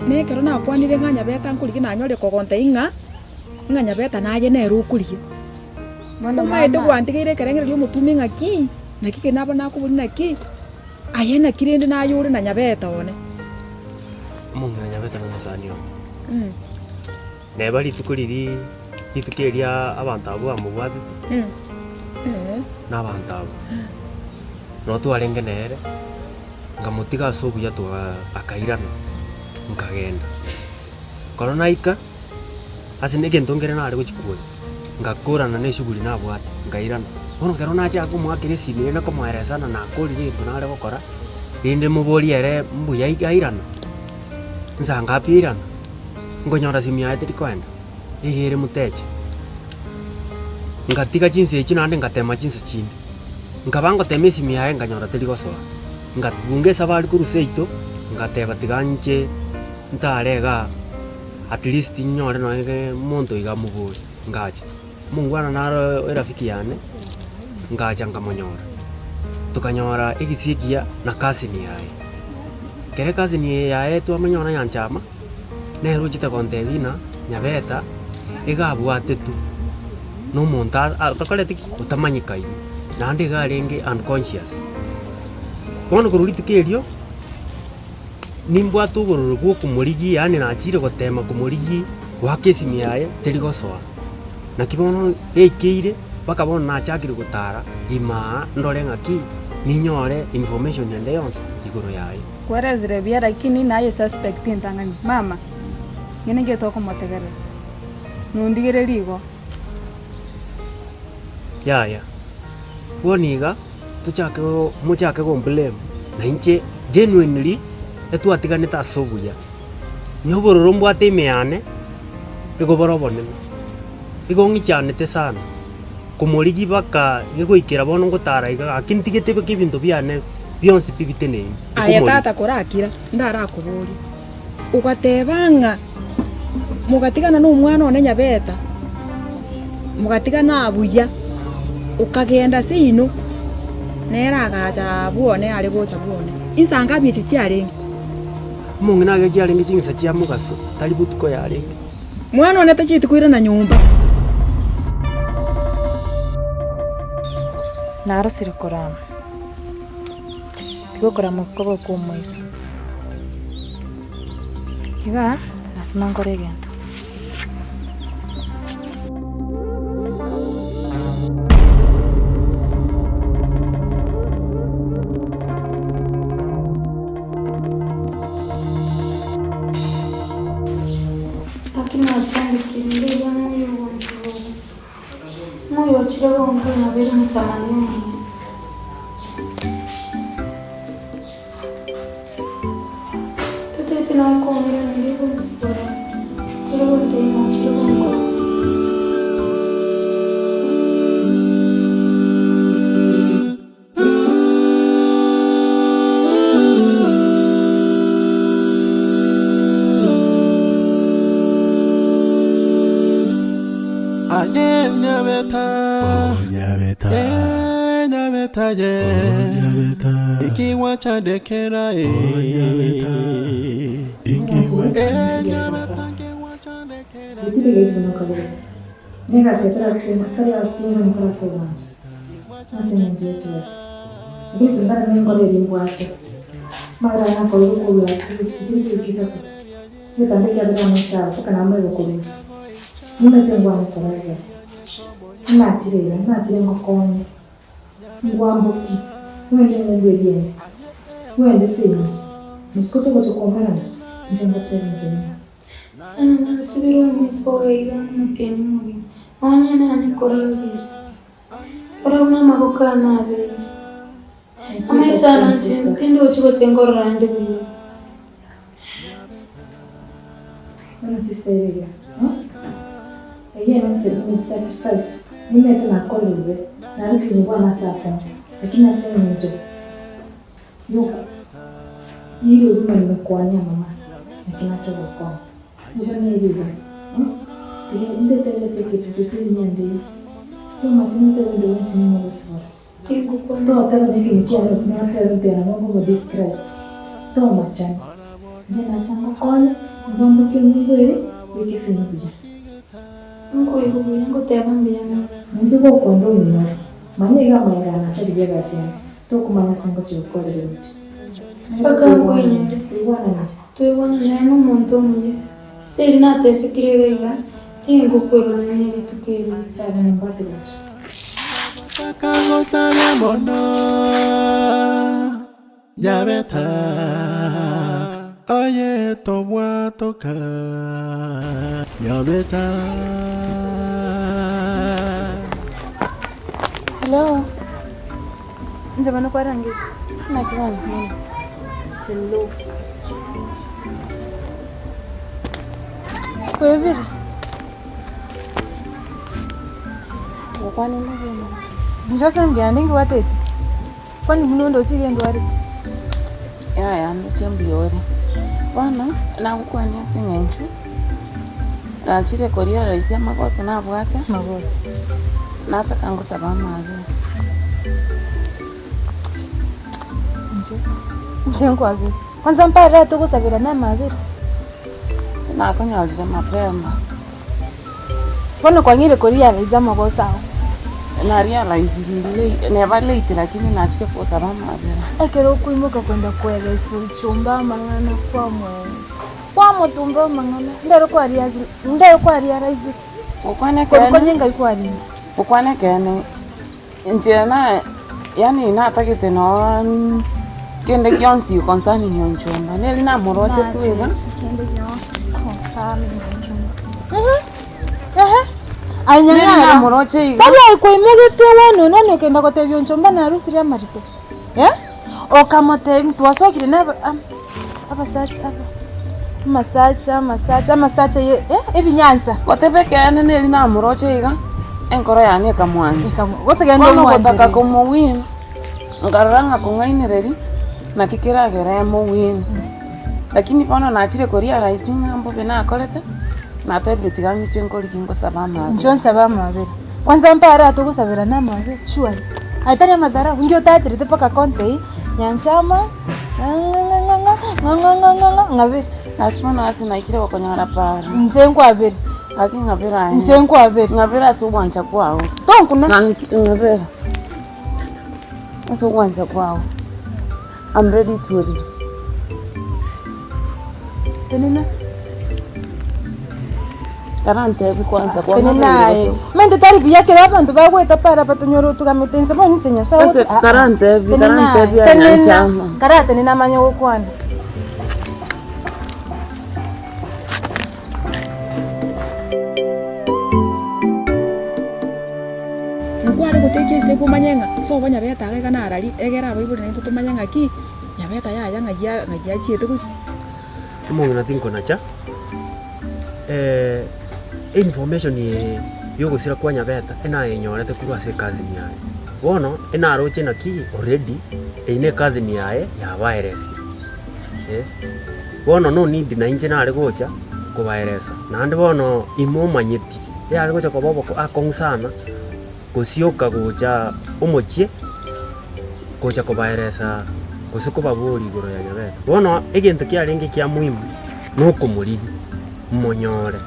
Na ekero nakwanire ng'a Nyabeta nkorigia nanyore kogontebia ng'a, ng'a Nyabeta naye nere okorigia. Bono Omanyete mama. gwantigeire ekerengererio omotumi ng'aki, naki keri nabo nakoboria naki, aye naki rende naye ore na Nyabeta one. Omong'ina Nyabeta na omosani one. Neba rituko riria rituko eria abanto abwo bamobwatete, na abanto abwo, nabo twarenge nere, nkamotiga ase obuya twa akairana, nkagenda. Ekero naika, ase na egento nkere nare gochia kwoyia, ngakorana na eshughuli nabwate, nkairana. Bono ekero nachaka komoakera esimi rende komoeresa ng'a nakorire egento nare gokora, rende moborie ere mbuya airana, nsa ngapi airana. Nkonyora simu yaye teri koenda, nigo ere moteche. Ngatiga chinsa echio naende ngatema chinsa chinde, nkaba ngotema esimu yaye nkanyora teri gosoa, nkabunga esabari korwa seito, ngateba tiga nche ntare igaa at least nyore nonye omonto iga moborie, ngacha. Omongwana naro erafiki yane, ngacha nkamonyora, tokanyora egisi ekiya na cousin yaye. Ekero ecousin eye yaye twamonyora nyanchama, nere ochete gontebia ng'a Nyabeta iga abwatetwe na omonto a otakoreti ki? Otamanyekaini, naende iga arenge unconscious. Bono korwa rituko erio, nimbwate obororo bwa okomorigia yaani nachire gotema komorigia, goaka esimi yaye teri gosoa. Naki bono yaikeire mpaka bono nachakire gotara ime aa ndore ng'aki ninyore information ende yonsi igoro yaye. Kwerezire buya lakini naye suspect entang'ani. Mama, ng'ina nki tokomotegerera? Nondigererie igo. Yaya, bono iga tochake go mochake gomblame na inche genuinely etwatiganete ase obuya. Onye obororo mbwate ime yane, nigo bore obonene, nigo ng'ichanete sana, komorigia mpaka nigoikera bono ngotara iga gaki ntigete baka ebinto biane bionsi pi biteneine, Aye nkomorigia. tata korakira, ndarakoborie, ogateba ng'a mogatigana nomwana one Nyabeta, mogatigana buya, okagenda seino, nere agacha bwone are gocha bwone. Insa ngabi echi chiarenge? Omong'ina aye chiarenge ching'isa chia mogaso, tari botuko yarenge. Mwana one tachieti koirana nyomba. Narosire korama, tiga okorama kobe okw'omoiso. Igaa, lasima nkore egento. Naki nachandekire riria ng'oyo ogonsibora, ng'oyo ochire gonkonya abeire Omosamaria omuya. Totaete nonya kong'iraneria ogonsibora, tore gontebia ng'a ochire gonkonya. Aye Nyabeta, eh, Nyabeta ye, ikigwachandekera eh, eh, Nyabeta nkigwachandekera Negasi etaratunga nkore ase obwancha, ase engencho ye chibesa. Lakini kulingana nenkoro eria mbwate, amagera aya nakorire korwa ase chiri chiwiki isato, egetanda ekiabere amaiso abo mpaka namoe gokorusia. Nimanyete ngwane koragera, nachire iga, nachire ngokonye, ngwamboki, ng'ende eng'umbu eria ende, ng'ende seino, mosiko togocha koumerana, inche ngotebe inche ng'a. Bono nasibirwe amaiso iga iga omotienyi omogima, onye nanye koragera. Rora buna amaboko ane abeire. Amaiso ane onsi tindochi gose nkorora ande buya. Bono sister ere iga, eyio ene sacrifice, nimanyete nakorire bobe, nabekire nyomba ase akong'u, lakini ase eng'encho. Yuko, Riire orimo nimekwania mama, naki nacha gokonya. Nigo nere iga, eh, tiga ntetebe ase eketutu tirinyende iga. Tomache notebe onde bwensi ning'o ogosibora. Tingokwana Totebe onye ekenyoro kiane gose notebe nte nabo nkomo describe. Tomachani. Inche nacha ngokonye. Okwambokia enyungu eye, beka esemi buya. Nkoigwa buya ngoteba mbuya mono. Inche gokonda onyore, manya iga amaiga aya nasaririe egasi yane, tokomanya ase ngochia gokorera gochia. Mpaka nkoinyore. Toigwananire. Toigwananire naye nomonto omuya. Ase eri natesekire iga iga, tingokweba nonya ne rituko erimo. Sawa bono mbwate gocha. Akagosaria mono Nyabeta aye tobwatoka Nyabeta. Hello. Inche bono kwarangeirie. Naki bono? Hello. Kwebire? Gokwana mbuya mono. Inche ase mbuya inde nkiwatete. Kwani buna ondoche iga endwarete. Yaya ndoche mbuya ore. Bono nagokwania ase eng'encho nachire korealize amagoso nabwate, Magoso. nataka ngosaba amaabera. Inche, inche nkwabere. Kwanza mparere togosabera na amaabera. Ase nakonyorire mapema. Bono kwang'eire korealize amagoso ao. Narealizire late, neba late lakini nachire gosaba amaabera. Ekero okoimoka kwenda koeresa ochomba amang'ana kwamoeresa, kwamotumba amang'ana, ndero kwareazire ndero kwarealizire, Gokwana korwa ekeene, konye ngai kwarenge. gokwana ekeene, inche na yaani natagete noo kende gionsi concerning Onchomba, neri namoroche tu iga. Aye Neri Nyang'ara, namoroche iga. tari aye kwaimogetie bono nani okenda gotebia Onchomba narusirie amarito eh? Okamotebia twasokire na aba am- abasacha aba amasacha amasacha amasacha ye eh ebinyansa. Goteba ekeene neri namoroche iga, enkoro yane ekamwancha. Ekamo gose genda Bono ogotaka omwanchererie. komowin, nkarora ng'a kong'ainereria, naki keragere emowin. Lakini bono nachire korealize ng'a mbobe nakorete, natebire tiga ng'iche nkorigie ngosaba amaabera. Inche onsabe amaabera. Kwanza mpare aa togosaberana amaabera surely. Aye tari amadharau, inki otacherete mpaka konte eywo, nyanchama ng'ang'ang'ang'a ng'ang'ang'ang'a ng'abere. Gaki bono ase naikire gokonyora para. Inche nkwabere. Gaki ng'abere aye. Inche nkwabere. Ng'abere ase ogwancha kwao. Tonkuna. Ng'abere ase ogwancha kwao. I'm ready to re. Tenena. Karantebi kwanza Tenena aye. Omanyete tari buya ekero abanto bagoeta para batonyore otugamete inse bono inche Nyasaye Ase ogote aa. karantebi, Tenena aye, karantebi aye tenena. nyanchama. Karatenena amanye gokwana. Nkware gotake estep omanye ng'a sobo nyabete iga iga narari, egere abaibori naintwe tomanye ng'aki, nyabete yaya ng'ai a ng'ai achiete gochia. Omong'ina tinkonacha information eye ya ogosira kwa nyabeta enayenyorete korwa ase ecousin yaye. Bono enaroche naki already eywo na ecousin yaye yabaeresire eh. Bono no need na inche nare gocha kobaeresa, naende bono imomanyeti, eyare gocha koba oboko akong'u sana, gosioka gocha omochie, gocha kobaeresa gose kobaboria igoro ya nyabete. Bono egento kiarenge kia muhimu, nokomorigia, monyore.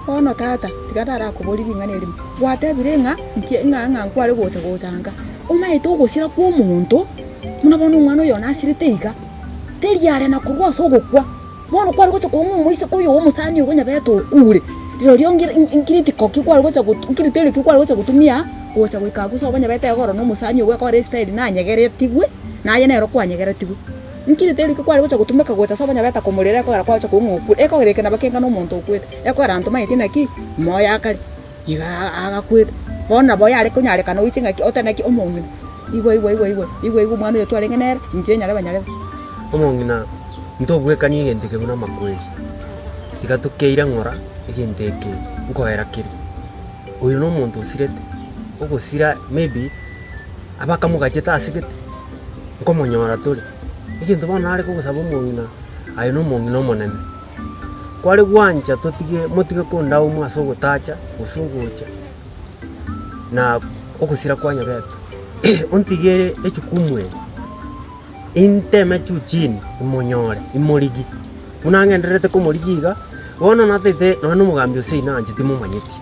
Bono tata, tiga ndarakoborie ring'ana erimo, gwatebire ng'a nki ng'a ng'a nkware gocha gocha nka, omaete ogosira kwa omonto, buna bono omwana oyo one asirete iga. Teri are na korwa ase ogokwa. Bono kware gocha kong'a omoiseke oyo omosani ogo nyabete okure, rirorio ngire nkiriti ki kware gocha gotu nkiriti ki kware gocha gotumia gocha goika abwo sobo nyabete egoro na omosani ogo ekore estyle nanyegeretigwe, naye nero kwanyegeretigwe. Nkiriti ki kware gocha gotumeka gocha sobo nyabete komorera ekogera kwagocha kong'a okure, ekogera eke nabo kenga na omonto okwete, ekogera ntomaeti naki, moyo akare. Iga agakwete. Bono nabo yare konyarekana oiche ng'aki otebe naki omong'ina, igwa igwa igwa igwa, igwa igwa omwana oyo twarenge nere, inche nyarebe nyarebe. Omong'ina, ntobwekanie egento eke buna amakweri, tiga tokeire ng'ora egento eke nkoera kere. Oyo na omonto osirete, ogosira maybe abakamogachete asegete, nkomonyora tore. Egento bono nare kogosaba omong'ina, aye na omong'ina omonene. Kware gwancha totige motige kondaumwa ase ogotacha gose ogocha na ogosira kwa Nyabete, ontigere echukumu eye, inteme juu chini imonyore, imorigie. Buna ng'endererete komorigia iga, bono natete nonye na omogambi o seino anche timomanyeti.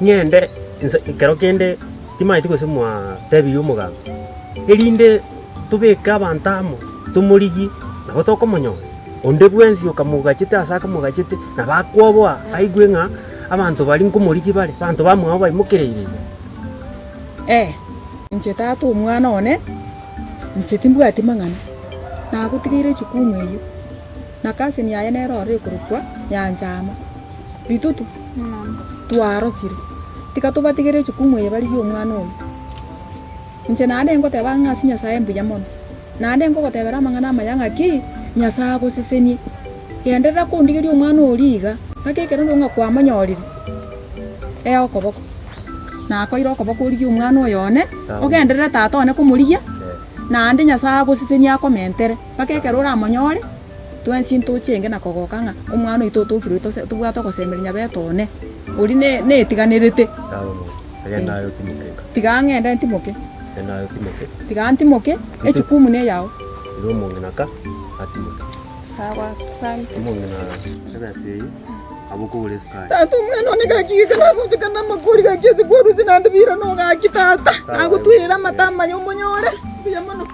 Ng'ende nse ekero kende timanyeti gose mwatebirie omogambi, erinde tobeke abanto amo, tomorigie, nabo tokomonyora. Onde bwensi okamogachete ase akamogachete, nabo akwoboa aigwe ng'a abanto baria nkomorigia bare, abanto bamwabo baimokereire iga. Eh, inche tata omwana one, inche timbwati mang'ana, nagotigeire echukumu eyio, na cousin yaye nere ororo ekorokwa Nyanchama, Bitutu, twarosire, tiga tobatigere echukumu eye barigie omwana oyo. Inche naende ngoteba ng'a ase Nyasaye mbuya mono, naende nkogotebera amang'ana amaya ng'aki, Nyasaye agosesenie, genderera kondigeria omwana oria iga, ng'aki ekero ndoo ng'a kwamonyorire, ee okoboko. Nakoire okoboko origie omwana oyo one, ogenderere tata one komorigia, naende Nyasaye agosesenie akomentere, mpaka ekero oramonyore, twensi ntochenge na kogoka ng'a omwana oito otokire oito tose tobwate ogosemeria nyabete one, oria ne netiganerete. Sawa mono, egenda aye otimoke nka. Tiga ng'ende ntimoke. Genda aye otimoke. Tiga ntimoke, echukumu neyao. Ira omong'ina ka, atimoke. Sawa, asante. Omong'ina ebesa eye, abwo okogora esukari. Tata omwana one gaki geke nagochika namakori gaki ase kwarusia naende birano gaki tata, nagotwerera amata amaya omonyore, mbuya mono.